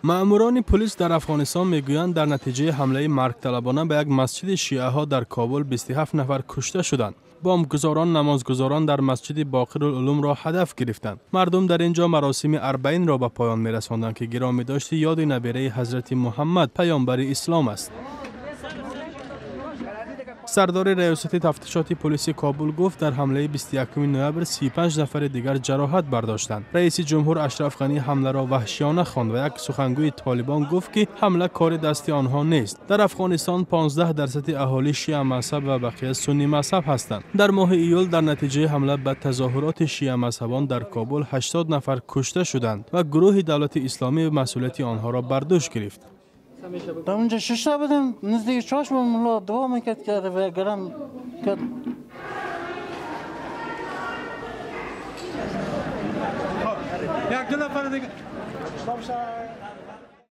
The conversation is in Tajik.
Маъмурони пулис дар Афғонистон мегӯянд, дар натиҷаи ҳамлаи маргталабона ба як масҷиди шиаҳо дар Кобул 27 нафар кушта шуданд. Бомбгузорон намозгузорон дар масҷиди Боқирулулумро ҳадаф гирифтанд. Мардум дар ин ҷо маросими арбаинро ба поён мерасонданд, ки гиромӣ дошти ёди набераи ҳазрати Муҳаммад, паёмбари ислом аст. Сардори раёсати тафтишоти полиси Кобул гуфт, дар ҳамлаи 21 ноябр 35 нафари дигар ҷароҳат бардоштанд. Раиси ҷумҳур Ашраф Ғанӣ ҳамларо ваҳшиёна хонд ва як сухангӯи Толибон гуфт, ки ҳамла кори дасти онҳо нест. Дар Афғонистон 15% аҳолӣ шиа мазҳаб ва бақия суннӣ мазҳаб ҳастанд. Дар моҳи июл дар натиҷаи ҳамла ба тазоҳуроти шиа мазҳабон дар Кобул 80 нафар кушта шуданд ва гурӯҳи Давлати Исломӣ масъулияти онҳоро бар дӯш гирифт. Дар онҷо шишта будем, наздики чашм мулло дуо мекард, ки гарам кард. Як ду нафар дига.